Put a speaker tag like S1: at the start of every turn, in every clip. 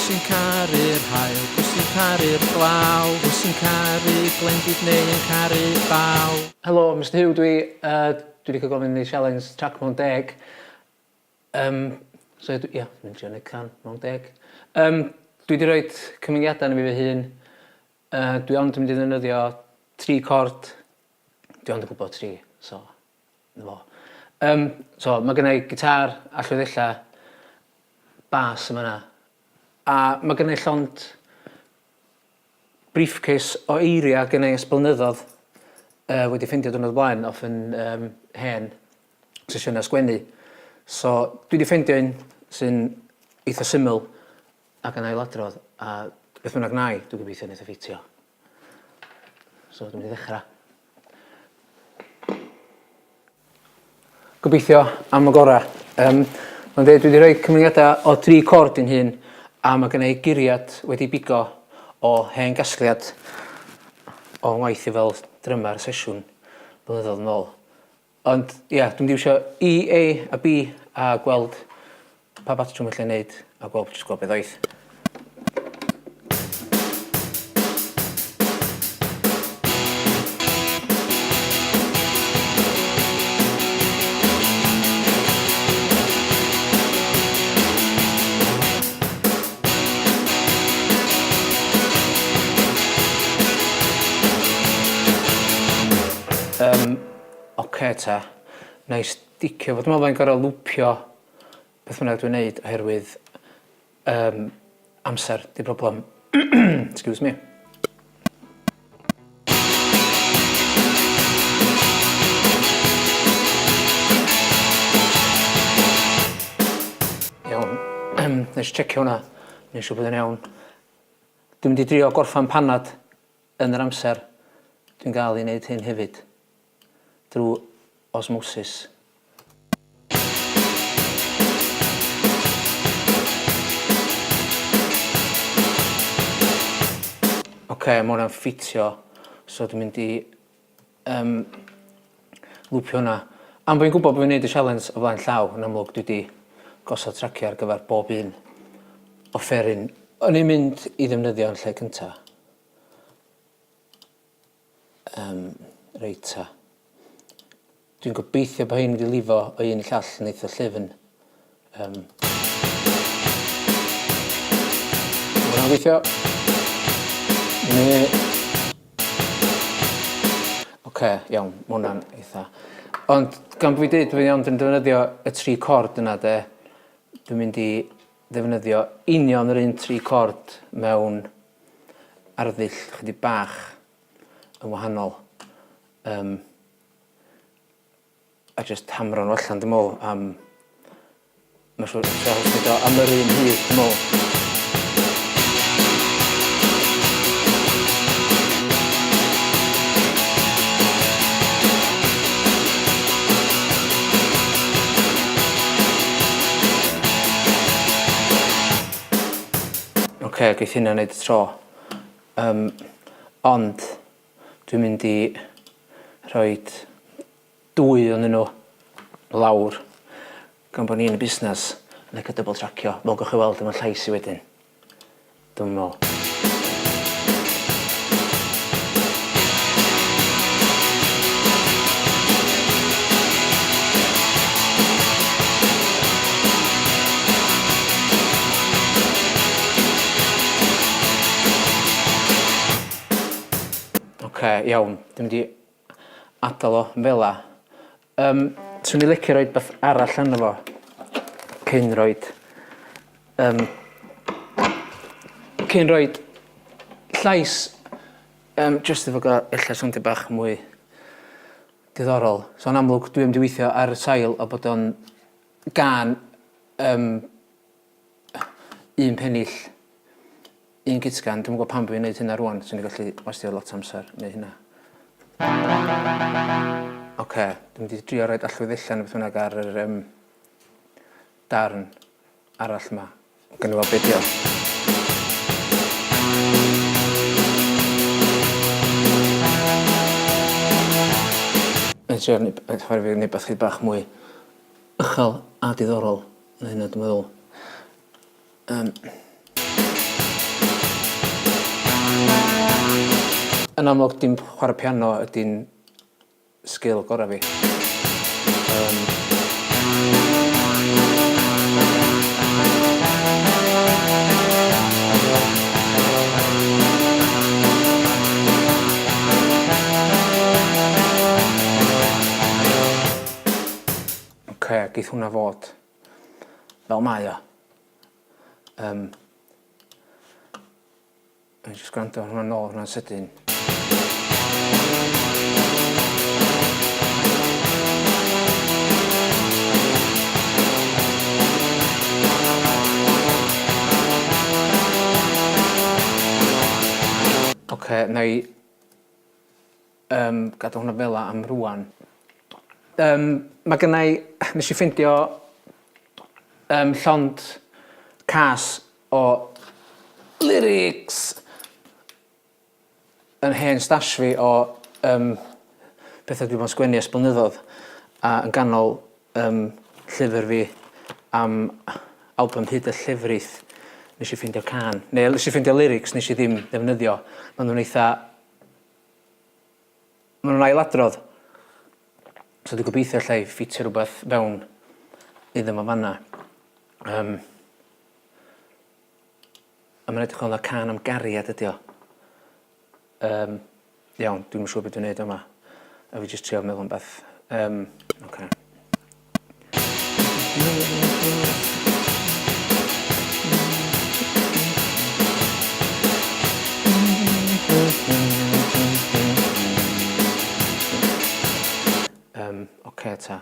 S1: sy'n caru'r haul? Pwy sy'n caru'r glaw? Pwy sy'n caru glendid neu yn caru baw?
S2: Helo, Mister Huw dwi. Yy dwi 'di cael gofyn i neud sialens trac mewn deg. Yym so dwi ia dwi'n trio neud can mewn deg. Yym dwi 'di roid cyfyngiada arno fi fy hun. Yy dwi ond yn mynd i ddefnyddio tri cord. Dwi ond yn gwybod tri so 'na fo. Yym so ma' gynna i gitâr allweddella, bas yn fan 'na a ma' gynna i llond briefcase o eiria gynna i ers blynyddodd yy wedi ffindio diwrnod o blaen off 'yn yym hen sesiyna sgwennu. So dwi 'di ffeindio un sy'n eitha syml ac yn ailadrodd a beth bynnag wnâi dwi gobeithio neith o ffitio. So dwi'n mynd i ddechrau. Gobeithio am y gorau. Um, mae'n dweud dwi wedi rhoi cyfyngiadau o dri cord i'n hun a mae gen i guriad wedi bigo o hen gasgliad o ngwaith i fel drymar sesiwn blynyddoedd yn ôl. Ond ia, dwi'n mynd i iwsio E, A a B a gweld pa batrwm allai neud a gweld, jyst gweld be ddoith. Um, Oce ta. Wna i sticio fo. Dwi'n meddwl byddai'n gorfod lwpio beth bynnag dwi'n neud oherwydd um, amser 'di problem. Excuse me. Iawn. Nes i checio hwnna. Neud siŵr bod o'n iawn. Dwi'n mynd i drio gorffan panad yn yr amser dwi'n gael i wneud hyn hefyd. Drwy osmosis. Oce, ma' hwnna'n ffitio, so dwi'n mynd i um, lwpio hwnna. Am bod fi'n gwybod bod fi'n neud y sialens o flaen llaw, yn amlwg dwi 'di gosod traciau ar gyfer bob un offeryn. O'n i'n mynd i ddefnyddio yn lle cynta. Yym, reit ta. Dwi'n gobeithio bod hein wedi lifo o un i llall yn eitha llyfn. Um, Mae hwnna'n gweithio. Ne. Oce, okay, iawn, mae hwnna'n eitha. Ond gan bod fi dweud bod fi ond yn defnyddio y tri cord yna de, dwi'n mynd i ddefnyddio union yr un tri cord mewn arddull chydig bach yn wahanol. Um, a just hamro nhw allan dwi'n meddwl am... Mae'n siŵr trio wneud o am yr un hyd dwi'n meddwl. Oce, geith hynna wneud y tro. Yym, ond dwi'n mynd i rhoid dwy ohonyn nhw lawr gan bod ni yn y busnes yn licio double tracio. Fel gewch chi weld efo llais i wedyn. Dwi'm yn me'wl. Oce, iawn. Dwi'n mynd i adael o fela. Um, swn i licio roed beth arall arno fo cyn roed um, cyn roed llais um, just efo gael ella swndio bach mwy diddorol. So yn amlwg dwi am di weithio ar y sail o bod o'n gan um, un pennill Un gytgan, dwi'm yn gwybod pam bo fi'n neud hynna rŵan, swn i'n gallu wastio lot o amser neud hynna. Oce, dwi'n mynd i drio roid allweddellau neu beth bynnag ar yr um, darn arall yma. Gawn ni weld be' 'di o. Mae'n trio neud rhaid fi neud beth chydig bach mwy uchel a diddorol na hynna dwi'n meddwl. Yym. Yn amlwg dim chwarae piano ydy'n sgil gorau fi. Yym. Oce, geith hwnna fod fel mae o. Yym. Dwi'n jyst gwrando ar hwnna nôl, hwnna'n sydyn. Oce, na i um, gadael hwnna fel am rwan. Um, mae gennau, nes i ffeindio um, llond cas o lyrics yn hen stash fi o um, pethau dwi 'di bod yn sgwennu ers blynyddoedd a yn ganol um, llyfr fi am album Hyd y Llefrith nes i ffeindio cân, neu nes i ffeindio lyrics nes i ddim ddefnyddio. Maen nhw'n eitha... Maen nhw'n ailadrodd. So dwi'n gobeithio alla i ffitio rhywbeth fewn iddo fo fanna. Um, a mae'n edrych fel na cân am gariad ydi o. Um, iawn, dwi'm yn siŵr beth dwi'n neud yma. A fi jyst trio meddwl am beth. Um, okay. Um, oce okay, ta,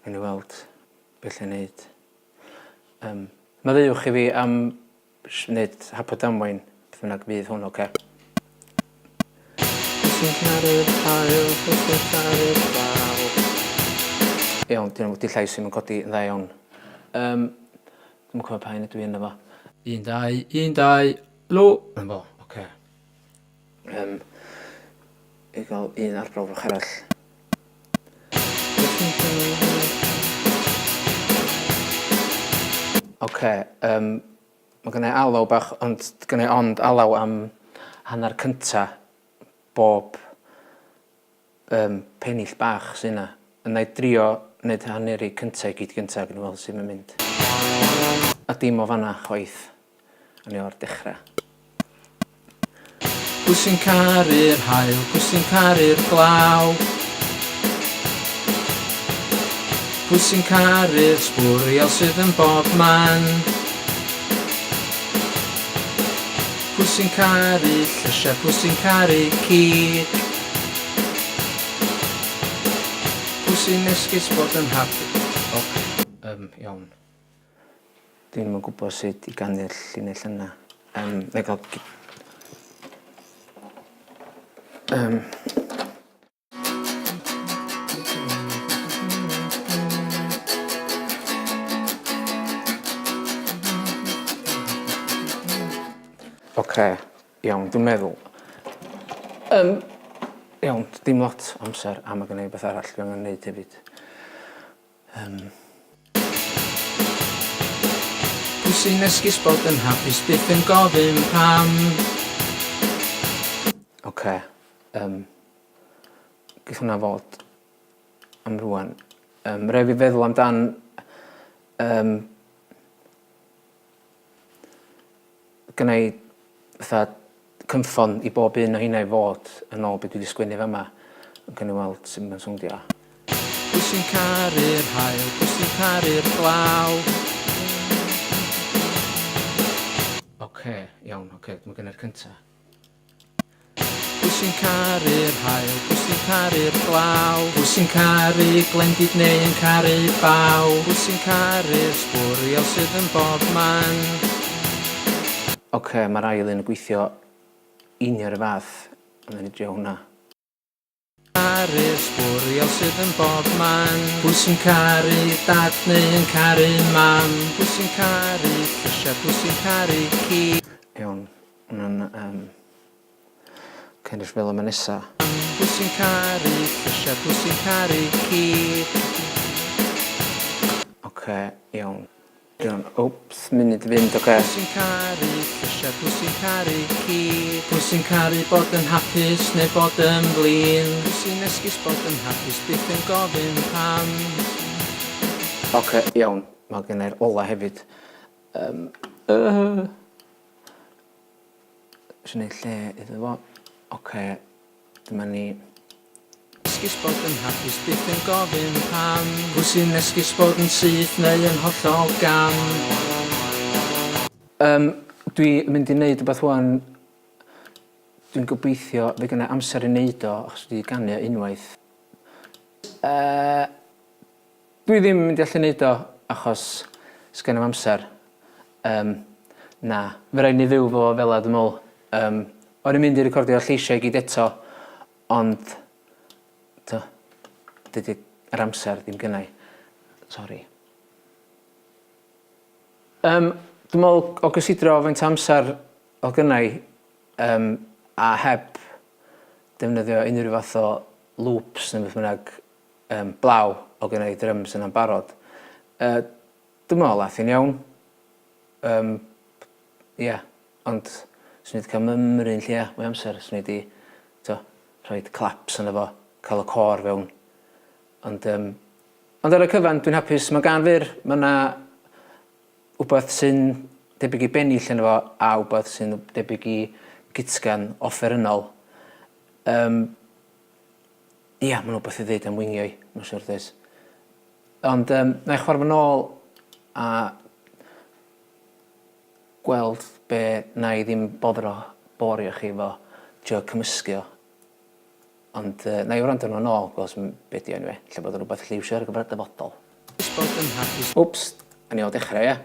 S2: gawn ni weld beth lle neud. Yym, maddeuwch i fi am wneud hap o damwain, beth bynnag fydd hwn, oce?
S1: Pwy sy'n caru'r haul, pwy sy'n caru'r glaw?
S2: Iawn, dyn nhw, di llais i'm yn codi yn dda iawn. Um, dwi'n cofio pa un ydw i yna fo.
S1: Un, dau, un, dau, lw!
S2: Yn fo, oce. Um, i gael un arbrawf arall. Oce, yym, ma' gynna i alaw bach ond gynna i ond alaw am hanner cynta bob yym pennill bach sy 'na. A 'nai drio neud haneri cynta i gyd gynta gawn ni weld sut ma'n mynd. A dim o fan'na chwaith. Awn ni o'r dechra.
S1: Pwy sy'n caru'r haul, pwy sy'n caru'r glaw? Pwy sy'n caru'r sbwriel sydd yn bob man? Pwy sy'n caru llysiau, pwy sy'n caru cig? Pwy sy'n esgus bod yn hapus?
S2: O, yym, iawn. Dwi'm yn gwybod sut i ganu'r llinell yna. Yym, nai gael... Yym... Oce, iawn, dwi'n meddwl. Yym, iawn, dim lot o amser a ma' gynna i beth arall dwi angen neud hefyd. Yym.
S1: Pwy sy'n esgus bod yn hapus byth yn gofyn pam?
S2: Oce, yym, geith hwnna fod am rŵan. Yym, ma' rai' fi feddwl amdan yym gynna i fatha cynffon i bob un o heina i fod yn ôl be dwi 'di sgwennu fama. Ond gawn ni weld sut ma'n sowndio.
S1: Pwy sy'n caru'r haul, pwy sy'n caru'r glaw?
S2: Oce, iawn, oce, ma' gynna'r cynta.
S1: Pwy sy'n caru'r haul, pwy sy'n caru'r glaw? Pwy sy'n caru glendid neu yn caru baw? Pwy sy'n caru'r sbwriel sydd yn bob man?
S2: Oce, mae'r ail un yn gweithio union 'r un fath, ond nawn ni drio hwnna.
S1: Caru'r sbwriel sydd yn bob man. Pwy sy'n caru dad neu yn caru mam? Pwy sy'n caru llysiau, pwy sy'n caru ci?
S2: Iawn, hwnna'n yym Ocê nesh feddwl am y nesa.
S1: Pwy sy'n caru llysiau, pwy sy'n caru cig?
S2: Ocê, iawn. Iawn, wps, munud i fynd, oce.
S1: Pwy sy'n caru llysiau, pwy sy'n caru ci? Pwy sy'n caru bod yn hapus neu bod yn flin? Pwy sy'n esgus bod yn hapus byth yn gofyn pam?
S2: Oce, iawn, mae gen i'r ola hefyd. Um, uh, Isio neud lle iddo fo. Oce, dyma ni.
S1: Esgus bod yn hapus byth yn gofyn pam. Pwy sy'n esgus bod yn syth neu yn hollol gam?
S2: Yym, dwi yn mynd i neud wbath ŵan dwi'n gobeithio fydd gynna i amser i neud o achos dwi 'di ganu o unwaith. Yy. Dwi ddim yn mynd i allu neud o achos sgen i'm amser. Yym, na. Fe raid ni fyw 'fo fela dwi me'wl. Yym, o'n i'n mynd i recordio'r lleisiau i gyd eto, ond t'o' dydi yr amser ddim gynna i. Sori. Yym, dwi me'wl o gysidro faint o amser o'dd gynna i, yym, a heb defnyddio unrhyw fath o loops ne' beth bynnag, Yym, blaw, o gynna i dryms yna'n barod. Yy, dwi me'wl ath hi'n iawn. Yym, ia, ond swn i 'di ca'l mymryn lleia, mwy o amser, swn i 'di, t'o', rhoid claps yno fo, ca'l y côr fewn. Ond yym, ond ar y cyfan dwi'n hapus, ma'n gân fyr, ma' 'na wbath sy'n debyg i bennill yno fo a wbath sy'n debyg i gytgan offerynnol. Yym. Ia, ma' 'na wbath i ddeud am wingio 'i, mae'n siŵr does. Ond yym 'na i chwarae fo nôl a gweld be' 'na i ddim boddro borio chi efo trio cymysgu o. Ond yy 'na i wrando arno fo nôl gweld s- m- be' 'di o eniwe. Ella bod o'n rwbath alli iwsio ar gyfer y dyfodol.
S1: Bod yn hapus.
S2: Wps, a ni o dechra ia?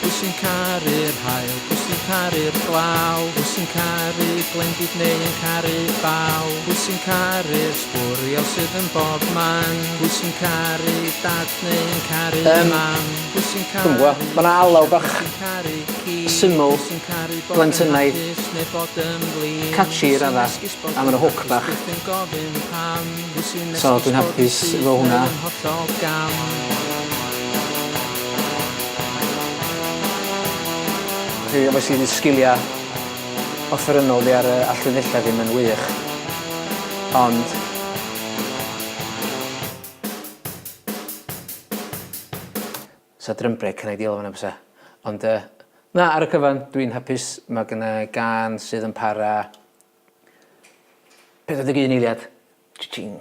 S1: Pwy sy'n caru'r haul? Pwy sy'n caru'r glaw? Pwy sy'n caru glendid neu yn caru baw? Pwy sy'n caru'r sbwriel sydd yn bob man? Pwy sy'n caru dad neu yn caru
S2: Yym,
S1: mam? Pwy sy'n
S2: dwi'm yn
S1: caru
S2: gwbo. Ma' 'na alaw bach
S1: Pwy sy'n caru ci?
S2: syml,
S1: Pwy sy'n caru bod yn
S2: blentynaidd,
S1: hapus neu bod yn flin?
S2: catchy i
S1: Pwy sy'n
S2: radda,
S1: esgus bod
S2: a ma'
S1: yn
S2: 'na hook
S1: hapus
S2: bach.
S1: byth yn gofyn pam? Pwy sy'n
S2: So
S1: esgus
S2: dwi'n
S1: bod yn
S2: hapus
S1: syth
S2: efo
S1: neu
S2: hwnna.
S1: yn hollol gam?
S2: Felly obviously 'di sgilia offerynnol fi ar y allweddellau ddim yn wych, ond 'sa drum break yn ideal yn fan'na bysa? Ond yy na, ar y cyfan dwi'n hapus, ma' gynna i gân sydd yn para 41 eiliad. Cha-ching.